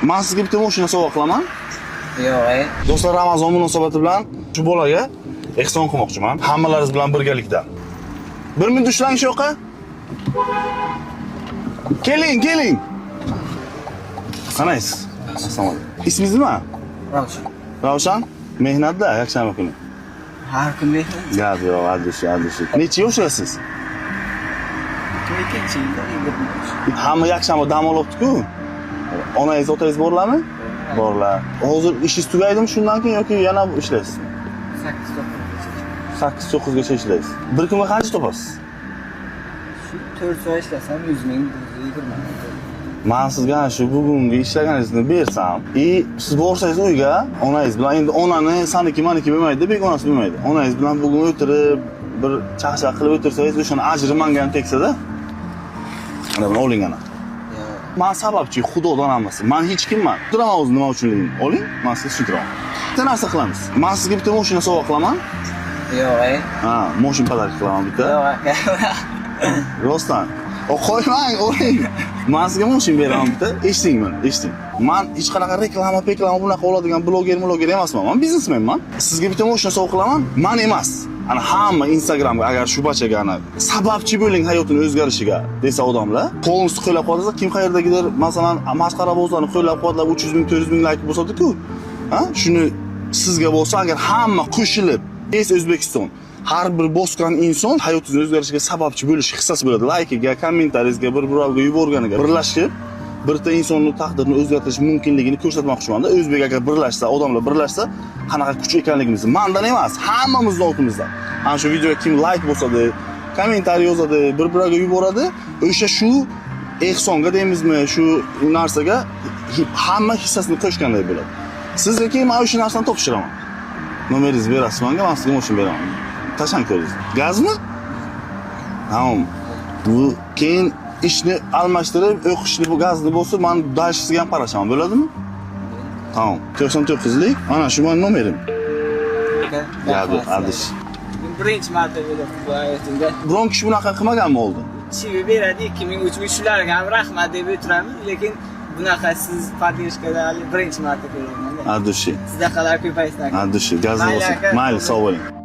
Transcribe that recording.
Man sizga bitta mashina sovg'a qilaman. Yo'q, e. Do'stlar, Ramazon munosabati bilan shu bolaga ehson qilmoqchiman. Hammalaringiz bilan birgalikda. Bir minut ushlang shu yoqqa. Keling, keling. Qanaysiz? Assalomu alaykum. Ismingiz nima? Ravshan. Ravshan? Mehnatda yakshanba kuni. Har kun mehnat. Gap yo'q, adishi, adishi. Necha yoshasiz? 2002-yilda 23. Hamma yakshanba dam olyapti-ku. Onangiz, otangiz borlarmi? Borlar. Hozir ishingiz tugaydimi shundan keyin yoki yana ishlaysizmi? 8 9gacha. 8-9 gacha ishlaysiz. Bir kunga qancha topasiz? Shu 4 soat ishlasam 100 ming, 120 ming. Man sizga ana shu bugungi ishlaganingizni bersam, и siz borsangiz uyga, onangiz bilan, endi onani saniki maniki bo'lmaydi, begonasi bo'lmaydi. Onangiz bilan bugun o'tirib, bir chaqchaq qilib o'tirsangiz, o'shani ajri manga ham tegsada. Mana buni oling ana. Yo'q. Man sababchi, Xudodan hammasi. Man hech kimman. Turaman o'zi nima uchunligini. Oling, man sizga tushuntiraman. Bitta narsa qilamiz. Man sizga bitta mashina sovg'a qilaman. Yo'q, e. Ha, mashina подарок qilaman bitta. Yo'q, aka. Rostdan. O qo'ymang, oling. Man sizga mashina beraman bitta. Eshiting meni, eshiting. Man hech qanaqa reklama, peklama bunaqa oladigan bloger, bloger emasman. Man biznesmenman. Sizga bitta mashina sovg'a qilaman. Man emas. Ana hamma Instagramga agar shu bachaga ana sababchi bo'ling hayotini o'zgarishiga desa odamlar, полностью qo'llab quvvatlasa, kim qayerdagidir, masalan, masxarabozlarni qo'llab-quvvatlab 300 ming, 400 ming layk bosadi-ku. Ha? Shuni sizga bo'lsa, agar hamma qo'shilib, Es O'zbekiston har bir bosgan inson hayotingizni o'zgarishiga sababchi bo'lish hissasi bo'ladi. Laykiga, kommentariyingizga, bir birovga yuborganiga birlashib, birta insonni taqdirini o'zgartirish mumkinligini ko'rsatmoqchimanda. O'zbek agar birlashsa, odamlar birlashsa, qanaqa kuch ekanligimizni mandan emas, hammamizni oldimizda. Ana shu videoga kim layk bosadi, kommentariy yozadi, bir birovga yuboradi, o'sha shu ehsonga deymizmi, shu narsaga hamma hissasini qo'shganday bo'ladi. Sizga keyin man o'sha narsani topshiraman. Nomeringizni berasiz menga, man sizga mashina beraman. Tashlang ko'ringiz. Gazmi? Tamam. Bu keyin ishni almashtirib, o'qishni bu gazni bo'lsa, man дальше sizga ham qarashaman, bo'ladimi? Tamam. 99lik, ana shu meni nomerim. Aka. Gap yo'q, rahmat adish. sizlarga. Birinchi marta bo'lyapti bu hayotimda. Biron kishi bunaqa qilmaganmi oldin? Chivi beradi 2000, 3000, shularga ham rahmat deb o'tiramiz, lekin bunaqa siz поддержка da hali birinchi marta ko'ryapman. От души. Sizdaqalar ko'paysin, aka. От души. Gazni Mayli, bo'lsin. aka. Mayli, sog' bo'ling.